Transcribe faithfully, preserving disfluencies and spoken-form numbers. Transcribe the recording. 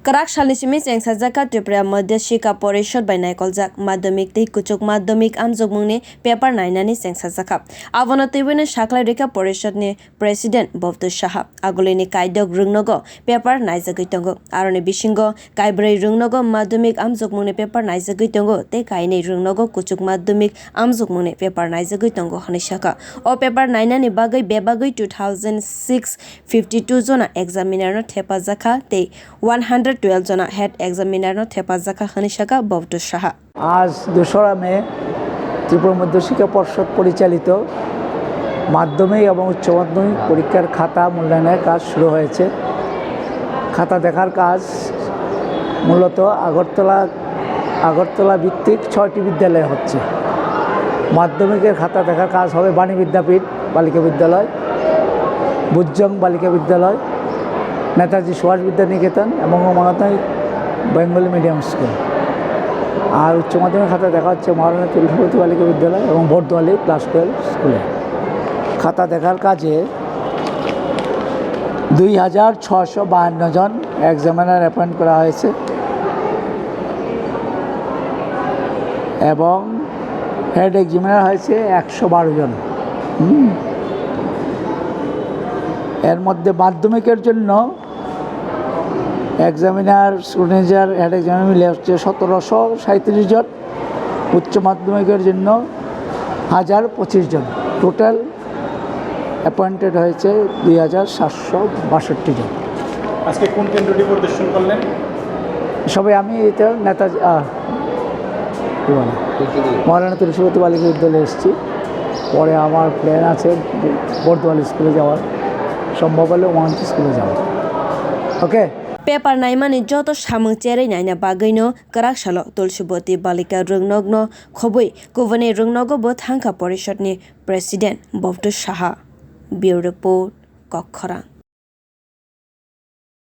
Kwrak salni simi chengsajakha Tripura Madhya Shikha Porishad bai naikoljak madhyamik tei kuchuk madhyamik amjokmungni paper nainani chengsajakha. Abono twiboino saklai rikha Porishadni President Bobdu Saha. Agulini kaidok rwngnogo paper naijagwi tongo. Aroni bisingo kaibrwi rwngnogo madhyamik amjokmungni paper naijagwi tongo tei kainwi rwngnogo kuchuk madhyamik amjokmungni paper naijagwi tongo hwnwi sakha. O paper nainani bagwi bebagwi two thousand six fifty two jona examiner no thepajakha tei one hundred twelve jona head examiner no thepajakha hwnwi sakha Bobdu Saha. আজ দোসরা মে ত্রিপুরা মধ্য শিক্ষা পর্ষদ পরিচালিত মাধ্যমিক এবং উচ্চ মাধ্যমিক পরীক্ষার খাতা মূল্যায়নের কাজ শুরু হয়েছে। খাতা দেখার কাজ মূলত আগরতলা, আগরতলা ভিত্তিক ছয়টি বিদ্যালয়ে হচ্ছে। মাধ্যমিকের খাতা দেখার কাজ হবে বাণী বিদ্যাপীঠ বালিকা বিদ্যালয়, বুজ্জং বালিকা বিদ্যালয়, নেতাজি সুভাষ বিদ্যা নিকেতন এবং মহাত্মা বেঙ্গলি মিডিয়াম স্কুল। আর উচ্চ মাধ্যমিক খাতা দেখা হচ্ছে মহারানা তুলসীবতী বালিকা বিদ্যালয় এবং বর্দোয়ালি ক্লাস টুয়েলভ স্কুলে। খাতা দেখার কাজে দুই হাজার ছশো বাহান্ন জন এক্সামিনার অ্যাপয়েন্ট করা হয়েছে এবং হেড এক্সামিনার হয়েছে একশো বারো জন। হুম। এর মধ্যে মাধ্যমিকের জন্য এক্সামিনার, স্ক্রুটিনাইজার, হেড এক্সামিনার মিলে হচ্ছে সতেরোশো সাঁইত্রিশ জন, উচ্চ মাধ্যমিকের জন্য হাজার পঁচিশ জন। টোটাল অ্যাপয়েন্টেড হয়েছে দুই হাজার সাতশো বাষট্টি জন। আজকে কোন কেন্দ্রটি পরিদর্শন করলেন? সবে আমি এটা নেতাজি, আহ, কি বলে, মহারানা তুলসীবতী বালিকা বিদ্যালয়ে এসেছি। পরে আমার প্ল্যান আছে বর্দোয়ালি স্কুলে যাওয়ার, সম্ভব হলে ওয়ানটি স্কুলে যাওয়ার। ওকে। Paper naimani joto samung cherwi naina bagwino kwrak salo Tulsiboti Balika rwngnokno khobwi kubuni rwngnogo bo thangkha Porishadni President Bobdu Saha. Bureau Report, Kokkhorang.